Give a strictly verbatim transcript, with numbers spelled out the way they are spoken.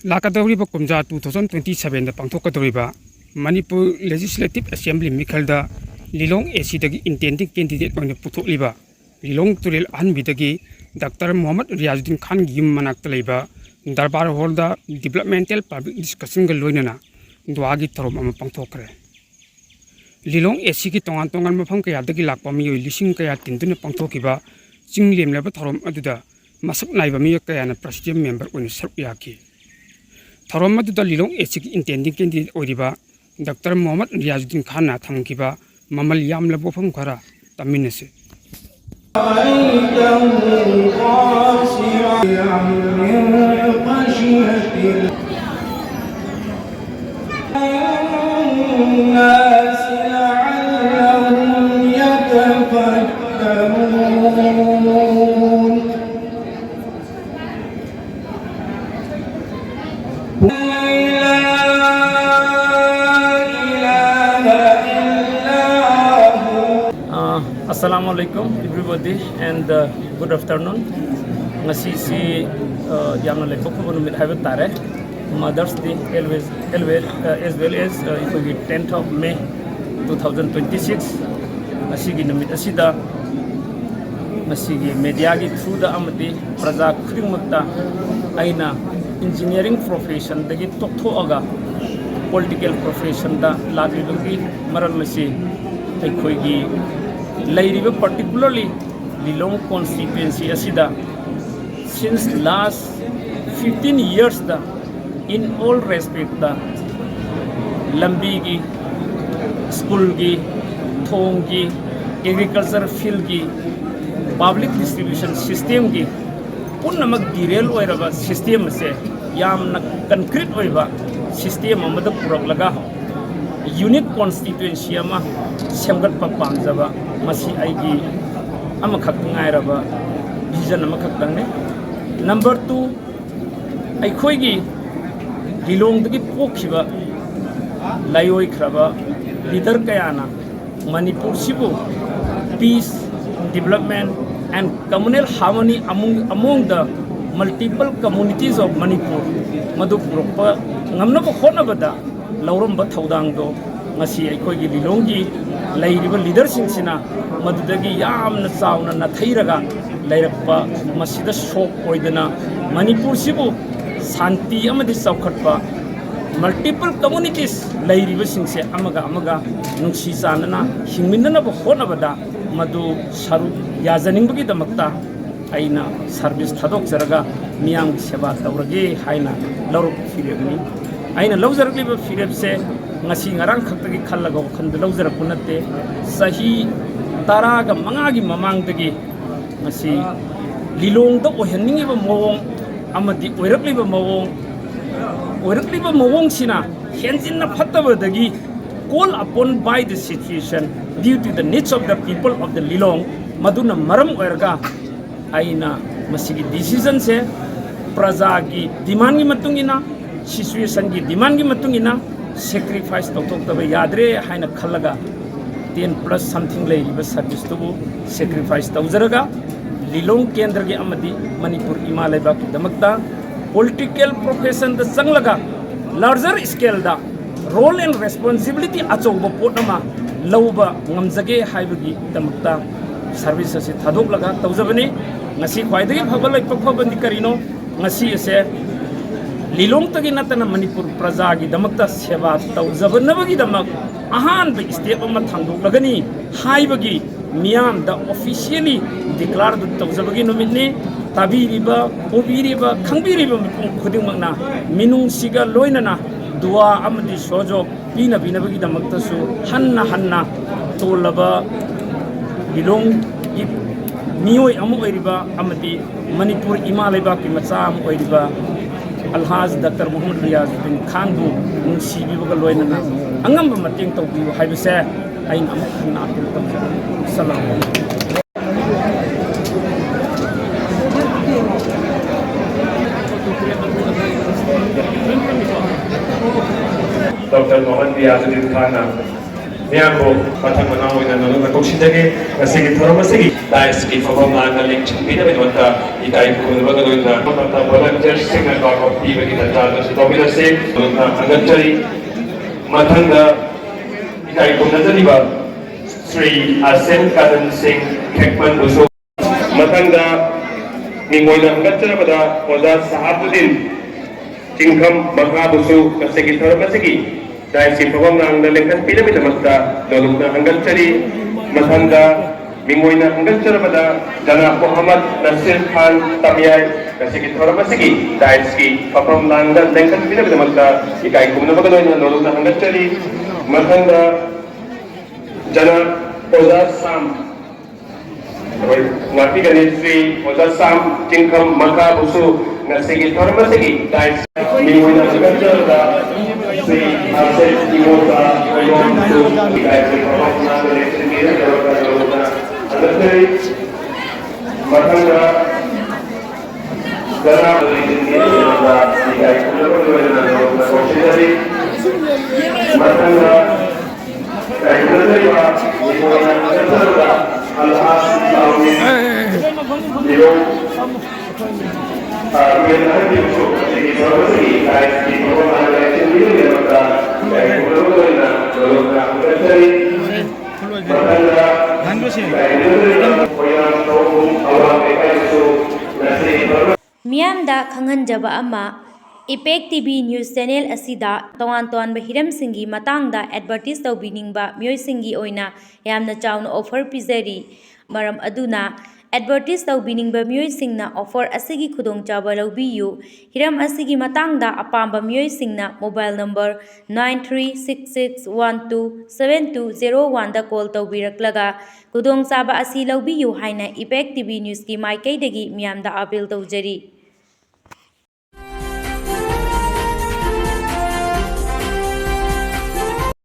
ꯂꯥꯛꯀꯗꯧꯔꯤꯕ ꯀꯨꯝꯖꯥ two thousand twenty sevenꯗ ꯄꯥꯡꯊꯣꯛꯀꯗꯧꯔꯤꯕ Manipur Legislative Assembly ꯃꯤꯈꯜꯗ ꯂꯤꯂꯣꯡ ACꯗꯒꯤ intending candidate ꯑꯣꯏꯅ ꯄꯨꯊꯣꯛꯂꯤꯕ ꯂꯤꯂꯣꯡ ꯇꯨꯔꯦꯜ ꯑꯍꯟꯕꯤꯗꯒꯤ ꯗꯥꯛꯇꯔ ꯃꯣꯍꯝꯃꯗ ꯔꯤꯌꯥꯖꯨꯗꯤꯟ ꯈꯥꯟꯒꯤ ꯌꯨꯝ ꯃꯅꯥꯛꯇ ꯂꯩꯕ ꯗꯔꯕꯥꯔ ꯍꯣꯜꯗ developmental public discussionꯒ ꯂꯣꯏꯅꯅ ꯗꯨꯋꯥꯒꯤ ꯊꯧꯔꯝ ꯑꯃ ꯄꯥꯡꯊꯣꯛꯈ꯭ꯔꯦ꯫ ꯂꯤꯂꯣꯡ ACꯒꯤ ꯇꯣꯉꯥꯟ ꯇꯣꯉꯥꯟꯕ ꯃꯐꯝ ꯀꯌꯥꯗꯒꯤ ꯂꯥꯛꯄ ꯃꯤꯑꯣꯏ ꯂꯤꯁꯤꯡ ꯀꯌꯥ ꯇꯤꯟꯗꯨꯅ ꯄꯥꯡꯊꯣꯛꯈꯤꯕ ꯆꯤꯡ ꯂꯦꯝꯂꯕ ꯊꯧꯔꯝ ꯑꯗꯨꯗ ꯃꯁꯛ ꯅꯥꯏꯕ ꯃꯤꯑꯣꯏ ꯀꯌꯥꯅ president member ꯑꯣꯏꯅ ꯁꯔꯨꯛ ꯌꯥꯈꯤ꯫ ꯊꯧꯔꯝ ꯑꯗꯨꯗ ꯂꯤꯂꯣꯡ ACꯒꯤ intending candidate ꯑꯣꯏꯔꯤꯕ ꯗꯥꯛꯇꯔ ꯃꯣꯍꯝꯃꯗ ꯔꯤꯌꯥꯖꯨꯗꯤꯟ ꯈꯥꯟꯅ ꯊꯝꯈꯤꯕ ꯃꯃꯜ ꯌꯥꯝꯂꯕ ꯋꯥꯐꯝ ꯈꯔ ꯇꯥꯃꯤꯟꯅꯁꯤ꯫ رأيته خاشعا من خشية الله. الناس لعلهم يتفكرون. لا إله إلا هو. Uh, Assalamu alaikum, everybody, and uh, good afternoon. ꯉꯁꯤꯁꯤ uh, ꯌꯥꯝꯅ ꯂꯥꯏꯕꯛ ꯐꯕ ꯅꯨꯃꯤꯠ ꯍꯥꯏꯕ ꯇꯥꯔꯦ꯫ Mother's Day always, always, uh, as well as uh, ꯑꯩꯈꯣꯏꯒꯤ tenth of May two thousand twenty six ꯑꯁꯤꯒꯤ ꯅꯨꯃꯤꯠ ꯑꯁꯤꯗ ꯃꯁꯤꯒꯤ mediaꯒꯤ throughꯗ ꯑꯃꯗꯤ ꯄ꯭ꯔꯖꯥ ꯈꯨꯗꯤꯡꯃꯛꯇ ꯑꯩꯅ engineering professionꯗꯒꯤ ꯇꯣꯛꯊꯣꯛꯑꯒ political professionꯗ ꯂꯥꯛꯂꯤꯕꯒꯤ ꯃꯔꯝ ꯑꯁꯤ ꯑꯩꯈꯣꯏꯒꯤ ꯂꯩꯔꯤꯕ particularly ꯂꯤꯂꯣꯡ constituency ꯑꯁꯤꯗ since last fifteen yearsꯇ in all respectꯇ ꯂꯝꯕꯤꯒꯤ, schoolꯒꯤ, ꯊꯣꯡꯒꯤ, agriculture fieldꯒꯤ, public distribution systemꯒꯤ ꯄꯨꯝꯅꯃꯛ derail ꯑꯣꯏꯔꯕ system ꯑꯁꯦ ꯌꯥꯝꯅ concrete ꯑꯣꯏꯕ system ꯑꯃꯗ ꯄꯨꯔꯛꯂꯒ unique constituency ꯑꯃ ꯁꯦꯝꯒꯠꯄ ꯄꯥꯝꯖꯕ, ꯃꯁꯤ ꯑꯩꯒꯤ ꯑꯃꯈꯛ ꯉꯥꯏꯔꯕ vision ꯑꯃꯈꯛꯇꯪꯅꯤ꯫ Number two, ꯑꯩꯈꯣꯏꯒꯤ ꯂꯤꯂꯣꯡꯗꯒꯤ ꯄꯣꯛꯈꯤꯕ ꯂꯥꯏꯑꯣꯏꯈ꯭ꯔꯕ leader ꯀꯌꯥꯅ ꯃꯅꯤꯄꯨꯔꯁꯤꯕꯨ peace, development and communal harmony among, among the multiple communities of Manipur ꯃꯗꯨ ꯄꯨꯔꯛꯄ ꯉꯝꯅꯕ ꯍꯣꯠꯅꯕꯗ ꯂꯧꯔꯝꯕ ꯊꯧꯗꯥꯡꯗꯣ ꯉꯁꯤ ꯑꯩꯈꯣꯏꯒꯤ ꯂꯤꯂꯣꯡꯒꯤ ꯂꯩꯔꯤꯕ ꯂꯤꯗꯔꯁꯤꯡꯁꯤꯅ ꯃꯗꯨꯗꯒꯤ ꯌꯥꯝꯅ ꯆꯥꯎꯅ ꯅꯥꯊꯩꯔꯒ ꯂꯩꯔꯛꯄ, ꯃꯁꯤꯗ ꯁꯣꯛ ꯑꯣꯏꯗꯅ ꯃꯅꯤꯄꯨꯔꯁꯤꯕꯨ ꯁꯥꯟꯇꯤ ꯑꯃꯗꯤ ꯆꯥꯎꯈꯠꯄ, multiple communities ꯂꯩꯔꯤꯕꯁꯤꯡꯁꯦ ꯑꯃꯒ ꯑꯃꯒ ꯅꯨꯡꯁꯤ ꯆꯥꯟꯅꯅ ꯍꯤꯡꯃꯤꯟꯅꯅꯕ ꯍꯣꯠꯅꯕꯗ ꯃꯗꯨ ꯁꯔꯨꯛ ꯌꯥꯖꯅꯤꯡꯕꯒꯤꯗꯃꯛꯇ ꯑꯩꯅ ꯁꯥꯔꯚꯤꯁ ꯊꯥꯗꯣꯛꯆꯔꯒ ꯃꯤꯌꯥꯝꯒꯤ ꯁꯦꯕꯥ ꯇꯧꯔꯒꯦ ꯍꯥꯏꯅ ꯂꯧꯔꯛꯄ ꯐꯤꯔꯦꯞꯅꯤ꯫ ꯑꯩꯅ ꯂꯧꯖꯔꯛꯂꯤꯕ ꯐꯤꯔꯦꯞꯁꯦ ꯉꯁꯤ ꯉꯔꯥꯡ ꯈꯛꯇꯒꯤ ꯈꯜꯂꯒ ꯋꯥꯈꯜꯗ ꯂꯧꯖꯔꯛꯄ ꯅꯠꯇꯦ꯫ ꯆꯍꯤ ꯇꯔꯥꯒ ꯃꯉꯥꯒꯤ ꯃꯃꯥꯡꯗꯒꯤ ꯉꯁꯤ ꯂꯤꯂꯣꯡꯗ ꯑꯣꯏꯍꯟꯅꯤꯡꯉꯤꯕ ꯃꯑꯣꯡ ꯑꯃꯗꯤ ꯑꯣꯏꯔꯛꯂꯤꯕ ꯃꯑꯣꯡ, ꯑꯣꯏꯔꯛꯂꯤꯕ ꯃꯑꯣꯡꯁꯤꯅ ꯍꯦꯟꯖꯤꯟꯅ ꯐꯠꯇꯕꯗꯒꯤ call upon by the situation due to the needs of the people of the Lilong, ꯃꯗꯨꯅ ꯃꯔꯝ ꯑꯣꯏꯔꯒ ꯑꯩꯅ ꯃꯁꯤꯒꯤ decisionꯁꯦ ꯄ꯭ꯔꯖꯥꯒꯤ demandꯒꯤ ꯃꯇꯨꯡ ꯏꯟꯅ, situationꯒꯤ demandꯒꯤ ꯃꯇꯨꯡ ꯏꯟꯅ sacrifice ꯇꯧꯊꯣꯛꯇꯕ ꯌꯥꯗ꯭ꯔꯦ ꯍꯥꯏꯅ ꯈꯜꯂꯒ ten plus something ꯂꯩꯔꯤꯕ serviceꯇꯨꯕꯨ sacrifice ꯇꯧꯖꯔꯒ ꯂꯤꯂꯣꯡ ꯀꯦꯟꯗ꯭ꯔꯒꯤ ꯑꯃꯗꯤ ꯃꯅꯤꯄꯨꯔ ꯏꯃꯥ ꯂꯩꯕꯥꯛꯀꯤꯗꯃꯛꯇ political professionꯗ ꯆꯪꯂꯒ larger scaleꯗ role and responsibility ꯑꯆꯧꯕ ꯄꯣꯠ ꯑꯃ ꯂꯧꯕ ꯉꯝꯖꯒꯦ ꯍꯥꯏꯕꯒꯤꯗꯃꯛꯇ service ꯑꯁꯤ ꯊꯥꯗꯣꯛꯂꯒ ꯇꯧꯖꯕꯅꯤ꯫ ꯉꯁꯤ ꯈ꯭ꯋꯥꯏꯗꯒꯤ ꯐꯕ ꯂꯥꯏꯕꯛ ꯐꯕꯗꯤ ꯀꯔꯤꯅꯣ? ꯉꯁꯤ ꯑꯁꯦ ꯂꯤꯂꯣꯡꯇꯒꯤ ꯅꯠꯇꯅ ꯃꯅꯤꯄꯨꯔ ꯄ꯭ꯔꯖꯥꯒꯤꯗꯃꯛꯇ ꯁꯦꯕꯥ ꯇꯧꯖꯕꯅꯕꯒꯤꯗꯃꯛ ꯑꯍꯥꯟꯕ step ꯑꯃ ꯊꯥꯡꯗꯣꯛꯂꯒꯅꯤ ꯍꯥꯏꯕꯒꯤ ꯃꯤꯌꯥꯝꯗ officially declare ꯇꯧꯖꯕꯒꯤ ꯅꯨꯃꯤꯠꯅꯤ꯫ ꯇꯥꯕꯤꯔꯤꯕ, ꯎꯕꯤꯔꯤꯕ, ꯈꯪꯕꯤꯔꯤꯕ ꯃꯤꯄꯨꯝ ꯈꯨꯗꯤꯡꯃꯛꯅ ꯃꯤꯅꯨꯡꯁꯤꯒ ꯂꯣꯏꯅꯅ ꯗꯨꯋꯥ ꯑꯃꯗꯤ ꯁꯣꯖꯣꯛ ꯄꯤꯅꯕꯤꯅꯕꯒꯤꯗꯃꯛꯇꯁꯨ ꯍꯟꯅ ꯍꯟꯅ ꯇꯣꯜꯂꯕ ꯂꯤꯂꯣꯡꯒꯤ ꯃꯤꯑꯣꯏ ꯑꯃ ꯑꯣꯏꯔꯤꯕ ꯑꯃꯗꯤ ꯃꯅꯤꯄꯨꯔ ꯏꯃꯥ ꯂꯩꯕꯥꯛꯀꯤ ꯃꯆꯥ ꯑꯃ ꯑꯣꯏꯔꯤꯕ ꯑꯜꯍꯥꯖ ꯗꯥꯛꯇꯔ ꯃꯨꯍꯝꯃꯗ ꯔꯤꯌꯥꯖꯨꯗꯤꯟ ꯈꯥꯟꯕꯨ ꯅꯨꯡꯁꯤꯕꯤꯕꯒ ꯂꯣꯏꯅꯅ ꯑꯉꯝꯕ ꯃꯇꯦꯡ ꯇꯧꯕꯤꯌꯨ ꯍꯥꯏꯕꯁꯦ ꯑꯩꯅ ꯑꯃꯨꯛ ꯍꯟꯅ appeal ꯇꯧꯖꯔꯤ꯫ ꯁꯂꯥꯝ꯫ ꯗꯣꯛꯇꯔ ꯃꯣꯍꯟ ꯔꯤꯌꯥꯖꯨꯗꯤꯟ ꯈꯥꯟꯅ ꯃꯤꯌꯥꯝꯕꯨ ꯃꯊꯪ ꯃꯅꯥꯎ ꯑꯣꯏꯅ ꯅꯣꯂꯨꯛꯅ ꯀꯧꯁꯤꯟꯖꯒꯦ꯫ ꯉꯁꯤꯒꯤ ꯊꯧꯔꯝ ꯑꯁꯤꯒꯤ dais ꯀꯤ ꯐꯝꯐꯝ ꯂꯥꯡꯅ ꯂꯦꯡꯁꯤꯟꯕꯤꯅꯕꯒꯤꯗꯃꯛꯇ ꯏꯀꯥꯏ ꯈꯨꯝꯅꯕꯒ ꯂꯣꯏꯅꯅ ꯃꯇꯝ volunteer ꯁꯤꯡꯅ ꯀ꯭ꯋꯥꯛ ꯄꯤꯕꯒꯤ ꯇꯥꯟꯖꯥ ꯑꯗꯨꯁꯨ ꯂꯧꯕꯤꯔꯁꯤ꯫ ꯅꯣꯂꯨꯛꯅ ꯊꯥꯒꯠꯆꯔꯤ꯫ ꯃꯊꯪꯗ ꯏꯀꯥꯏ ꯈꯨꯝꯅꯖꯔꯤꯕ ꯁ꯭ꯔꯤ ꯑꯁꯦꯟ ꯀꯥꯅꯟ ꯁꯤꯡ ꯈꯦꯛꯃꯟꯕꯨꯁꯨ, ꯃꯊꯪꯗ ꯃꯤꯡ ꯑꯣꯏꯅ ꯍꯪꯒꯠꯆꯔꯕꯗ ꯑꯣꯖꯥ ꯁꯍꯥꯕꯨꯗꯤꯟ ꯆꯤꯡꯈꯝ ꯃꯈꯥꯕꯨꯁꯨ ꯉꯁꯤꯒꯤ ꯊꯧꯔꯝ ꯑꯁꯤꯒꯤ dais ꯀꯤ ꯐꯝꯐꯝ ꯂꯥꯡꯗ ꯂꯦꯡꯈꯠꯄꯤꯅꯕꯒꯤꯗꯃꯛꯇ ꯅꯣꯂꯨꯛꯅ ꯍꯪꯒꯠꯆꯔꯤ꯫ ꯃꯊꯪꯗ ꯃꯤꯡ ꯑꯣꯏꯅ ꯍꯪꯒꯠꯆꯔꯕꯗ ꯖꯅꯥꯕ ꯃꯣꯍꯝꯃꯗ ꯅꯁꯤꯔ ꯈꯥꯟ ꯇꯝꯌꯥꯏ ꯉꯁꯤꯒꯤ ꯊꯧꯔꯝ ꯑꯁꯤꯒꯤ dais ꯀꯤ ꯐꯝꯐꯝ ꯂꯥꯡꯗ ꯂꯦꯡꯈꯠꯄꯤꯅꯕꯒꯤꯗꯃꯛꯇ ꯏꯀꯥꯏ ꯈꯨꯝꯅꯕꯒ ꯂꯣꯏꯅꯅ ꯅꯣꯂꯨꯛꯅ ꯍꯪꯒꯠꯆꯔꯤ꯫ ꯃꯊꯪꯗ ꯖꯅꯥꯕ ꯑꯣꯖꯥ ꯁꯥꯝ ꯑꯩꯈꯣꯏ ꯉꯥꯛꯄꯤꯒꯅꯤ꯫ ꯁ꯭ꯔꯤ ꯑꯣꯖꯥ ꯁꯥꯝ ꯆꯤꯡꯈꯝ ꯃꯈꯥꯕꯨꯁꯨ ꯉꯁꯤꯒꯤ ꯊꯧꯔꯝ ꯑꯁꯤꯒꯤ dais ꯃꯤꯡ ꯑꯣꯏꯅ ꯊꯥꯒꯠꯆꯔꯕ ꯁ꯭ꯔꯤ ꯑꯥꯔꯁꯦꯠ ꯏꯕꯣꯆꯥ ꯀꯣꯏꯂꯣꯝꯕꯨꯁꯨ ꯏꯀꯥꯏ ꯈꯨꯝꯅꯕ ꯂꯦꯡꯁꯤꯟꯕꯤꯔꯛꯇꯕ ꯊꯥꯒꯠꯆꯔꯤ꯫ ꯃꯊꯪꯗ ꯀꯅꯥ ꯂꯦꯡꯁꯤꯟꯕꯤꯔꯛꯇꯕ ꯏꯀꯥꯏ ꯈꯨꯝꯅꯕ ꯂꯣꯏꯅꯅ ꯀꯧꯁꯤꯟꯖꯔꯤ꯫ ꯃꯊꯪꯗ ꯀꯩꯊꯦꯜꯗ ꯂꯩꯕ ꯅꯤꯡꯊꯧꯅ ꯆꯠꯆꯔꯨꯕ ꯑꯜꯍꯥꯖ ꯏꯁꯂꯥꯃꯤꯛ ꯂꯤꯂꯣꯡ, ꯑ, ꯇꯨꯔꯦꯜ ꯑꯍꯟꯒꯤ ꯎꯁꯣꯞ ꯑꯁꯤꯒꯤ ꯊꯧꯔꯝ ꯑꯁꯤꯒꯤ dais ꯀꯤ ꯊꯧꯔꯝ ꯍꯥꯟꯅ ꯂꯥꯏꯁꯤꯟꯕꯤꯗꯨꯒꯤꯗꯃꯛꯇ ꯀꯩꯊꯦꯜꯗ ꯑꯣꯏꯅ ꯂꯣꯏꯅ ꯍꯥꯞꯀꯠꯆꯔꯤ꯫ ꯃꯊꯪꯗ ꯀꯩꯊꯦꯜꯗ ꯂꯩꯕ ꯈꯣꯏꯔꯥꯡ ꯇꯧꯕꯨꯡ ꯑꯋꯥꯡ ꯂꯩꯀꯥꯏꯗꯁꯨ ꯉꯁꯤ ꯊꯧꯔꯝ ꯃꯤꯌꯥꯝꯗ ꯈꯪꯍꯟꯖꯕ ꯑꯃ, ꯏꯄꯦꯛ ꯇꯤ ꯚꯤ news channel ꯑꯁꯤꯗ ꯇꯣꯉꯥꯟ ꯇꯣꯉꯥꯟꯕ ꯍꯤꯔꯝꯁꯤꯡꯒꯤ ꯃꯇꯥꯡꯗ advertise ꯇꯧꯕꯤꯅꯤꯡꯕ ꯃꯤꯑꯣꯏꯁꯤꯡꯒꯤ ꯑꯣꯏꯅ ꯌꯥꯝꯅ ꯆꯥꯎꯅ offer ꯄꯤꯖꯔꯤ꯫ ꯃꯔꯝ ꯑꯗꯨꯅ, advertise ꯇꯧꯕꯤꯅꯤꯡꯕ ꯃꯤꯑꯣꯏꯁꯤꯡꯅ offer ꯑꯁꯤꯒꯤ ꯈꯨꯗꯣꯡꯆꯥꯕ ꯂꯧꯕꯤꯌꯨ꯫ ꯍꯤꯔꯝ ꯑꯁꯤꯒꯤ ꯃꯇꯥꯡꯗ ꯑꯄꯥꯝꯕ ꯃꯤꯑꯣꯏꯁꯤꯡꯅ mobile number nine three six six one two seven two zero one ꯗ call ꯇꯧꯕꯤꯔꯛꯂꯒ ꯈꯨꯗꯣꯡꯆꯥꯕ ꯑꯁꯤ ꯂꯧꯕꯤꯌꯨ ꯍꯥꯏꯅ ꯏꯄꯦꯛ ꯇꯤ ꯚꯤ news ꯀꯤ ꯃꯥꯏꯀꯩꯗꯒꯤ ꯃꯤꯌꯥꯝꯗ appeal ꯇꯧꯖꯔꯤ꯫